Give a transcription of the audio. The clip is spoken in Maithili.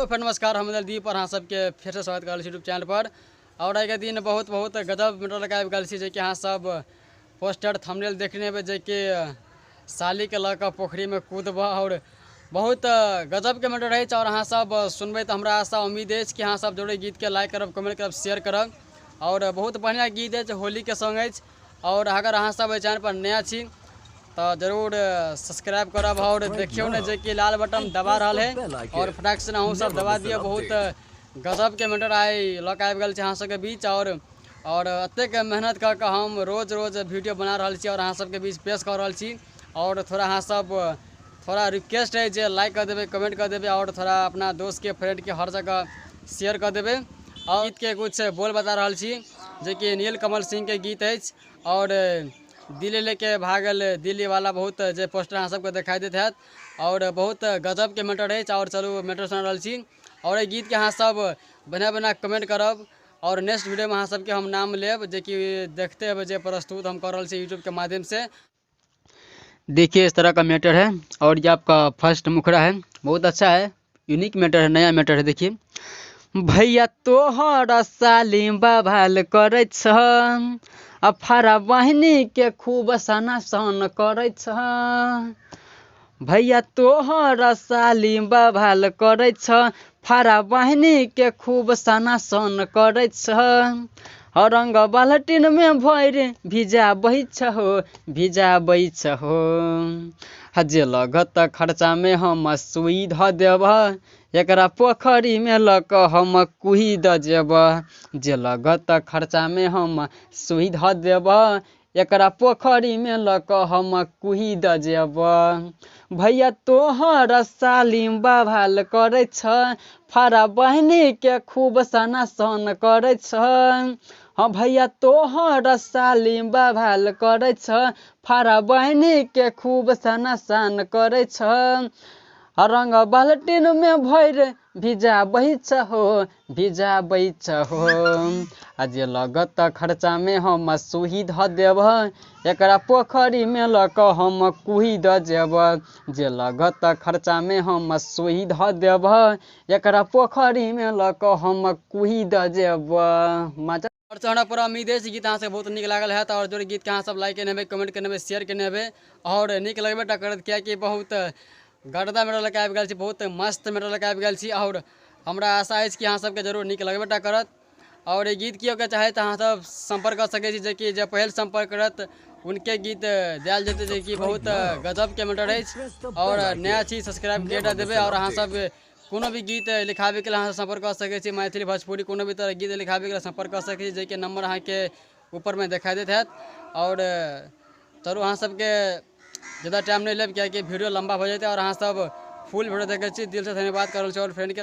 हेलो फ्रेंड, नमस्कार। हम दीप और अहाँ सबके फेर से स्वागत कर रहल छी यूट्यूब चैनल पर। और आइके दिन बहुत बहुत गजब मैटर लगा आबि गेल छी, जेकि अहाँ सब पोस्टर थंबनेल देखने हेबै, जेकि सालीके लऽ कऽ पोखरिमे कूदब और बहुत गजबके मैटर अछि। और अहाँ सब सुनबै तऽ हमरा आशा उम्मीद अछि कि अहाँ सब जरूर गीतके लाइक करब, कमेंट करब, शेयर करब। और बहुत बढ़िआँ गीत अछि, होलीके सॉन्ग अछि। और अगर अहाँ सब एहि चैनल पर नया छी तो जरूर सब्सक्राइब करब। और देखियो ने जे कि लाल बटन दबा रहल है और फटाक से अहूँ सब दबा दियौ। बहुत गजब के मैटर आइ लऽ कऽ आबि गेल छै अहाँ सबके बीच। और एतेक मेहनत कऽ कऽ हम रोज रोज वीडियो बना रहल छी और अहाँ सबके बीच पेश कऽ रहल छी। और थोड़ा अहाँ सब थोड़ा रिक्वेस्ट है जे लाइक कर देबै, कमेंट कर देबै और थोड़ा अपना दोस्त के फ्रेंड के हर जगह शेयर कर देबै। और गीत के कुछ बोल बता रहल छी, जेकि नील कमल सिंह के गीत अछि। और दिल्ली लेके भागल दिल्ली वाला बहुत जे पोस्टर अहाँ सबके देखाई दैत हैत। और बहुत गजब के मैटर अछि। और चलू मैटर सुना रहल छी। और एहि गीत के अहाँ सब बढ़िआँ बढ़िआँ कमेंट करब और नेक्स्ट वीडियो में अहाँ सबके हम नाम लेब, जेकि देखते हेबै जे प्रस्तुत हम कर रहल छी यूट्यूब के माध्यम से। देखिए इस तरह का मैटर है और ये आपका फर्स्ट मुखड़ा है। बहुत अच्छा है, यूनिक मैटर है, नया मैटर है। देखिए, भैया तोहर साली बवाल करै छ, अफारा बहिनी के खूब सना सन करै छ। भैया तोहर साली बवाल करै छ, फारा बहिनी के खूब सना सन करै छ। रंग बाल्टीन में भरि भिजाबै छहो, भिजाबै छहो। जे लगत खर्चा में हम सुई धऽ देब, एकरा पोखरि में लऽ कऽ हम कुही दऽ जेब। जे लगत खर्चा में हम सुई धऽ देब, एकरा पोखरि में लऽ कऽ हम कुही दऽ जेब। भैया तोहर साली बवाल करै छ, फारा बहिनी के खूब सना सन करै छ। हाँ भैया तोहर साली बवाल करै छ, फारा बहिनी के खूब सना सन करै छ। रंग बाल्टीन में भरि भिजाबै छहो, भिजाबै छहो। आ जे लगत खर्चा में हम सुही धऽ देब, एकरा पोखरि में लऽ कऽ हम कुही दऽ जेब। जे लगत खर्चा में हम सुही धऽ देब, एकरा पोखरि में लऽ कऽ हम कुही दऽ जेब। और हमरा पूरा उम्मीद अछि गीत अहाँ सबके बहुत नीक लागल हैत। और जो गीत के अहाँ सब लाइक केने हेबै, कमेंट केने हेबै, शेयर केने हेबै और नीक लगबे टा करत, कियाकि बहुत गर्दा मैटर लऽ कऽ आबि गेल छी, बहुत मस्त मैटर लऽ कऽ आबि गेल छी। और हमरा आशा अछि कि अहाँ सबके जरूर नीक लगबे टा करत। और ई गीत केओ के चाहे तऽ अहाँ सब सम्पर्क कऽ सकै छी, जेकि जे पहिल सम्पर्क करत उनके गीत देल जेतै, जेकि बहुत गजब के मैटर अछि। और नया छी सब्सक्राइब के देबै। और अहाँ सब कोनो भी गीत लिखाबैके लेल अहाँ सम्पर्क कऽ सकै छी, मैथिली भोजपुरी कोनो भी तरह गीत लिखाबैके लेल सम्पर्क कऽ सकै छी, जाहिके नंबर अहाँके ऊपरमे देखाइ दैत हैत। और चलू अहाँ सबके ज़्यादा टाइम नहीं लेब, कियाकि वीडियो लंबा हो जेतै। और अहाँ सब फुल वीडियो देखै छी, दिल से धन्यवाद कर रहल छी और फ्रेंडके।